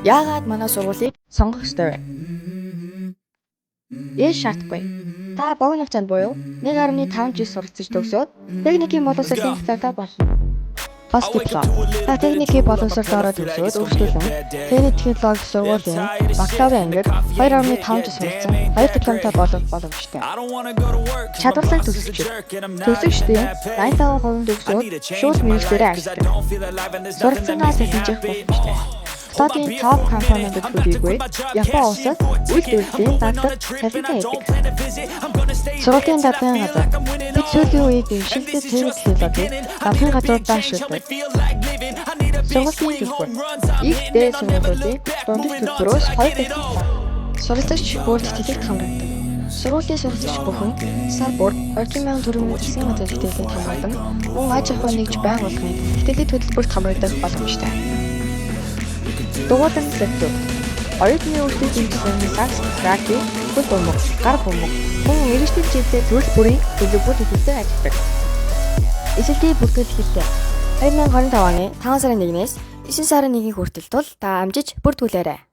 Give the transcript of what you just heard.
Яагаад манай сургуулийг сонгох ёстой вэ? Ээж шаардахгүй. Та богино хугацаанд буюу 1.5 жил суралцаж төгсөөд техникийн боловсролын дипломтой болно. Бас диплом. Та техникийн боловсролд ороод төгсөөд өөрчлөлөн техник технологи сургуулийн бакалаврын ангид 2.5 жил суралцсан хоёр дипломтой болох боломжтой. Чадварлаг төгсөгчид. Төгсөгчдийн 85% төгсөөд шууд мэргэжлээрээ ажилладаг. Суралцсанаа цахилжих боломжтой. Дотоодын топ компаниудад төдийгүй Япон улсад үйлдвэрлэлийн дадлаг цалинтай байдаг. Сургуулийн дадлагын газар. Бид сүүлийн үед дэвшилтэт техник технологиг дадлагын газруудаа ашигладаг. Сургуулийн төлбөр. Их дээд сургуулиудын дундаж төлбөрөөс хоёр дахин бага. Суралцагч бүрд тэтгэлэг хамрагдаг. Сургуулийн суралцагч бүхэн сар бүр 20,000 төгрөгийн засгийн газрын тэтгэлгийг хамруулан мөн аж ахуй нэгж байгууллагын тэтгэлэг төлбөрт хамрагдах боломжтой. Дугуйлан лэптоп. Оюутны өөрсдийн дэмжсэн сакс, раки, хөл бөмбөг, гар бөмбөг мөн мэргэжлийн хичээлдээ төрөл бүрийн төлөв бүр тэтгэлтэй ажилладаг. Эсэлтийн бүртгэл эхэллээ. 2025 оны 5 сарын 1-ээс 9 сарын 1-ийн хүртэл тул та амжиж бүртгүүлээрэй.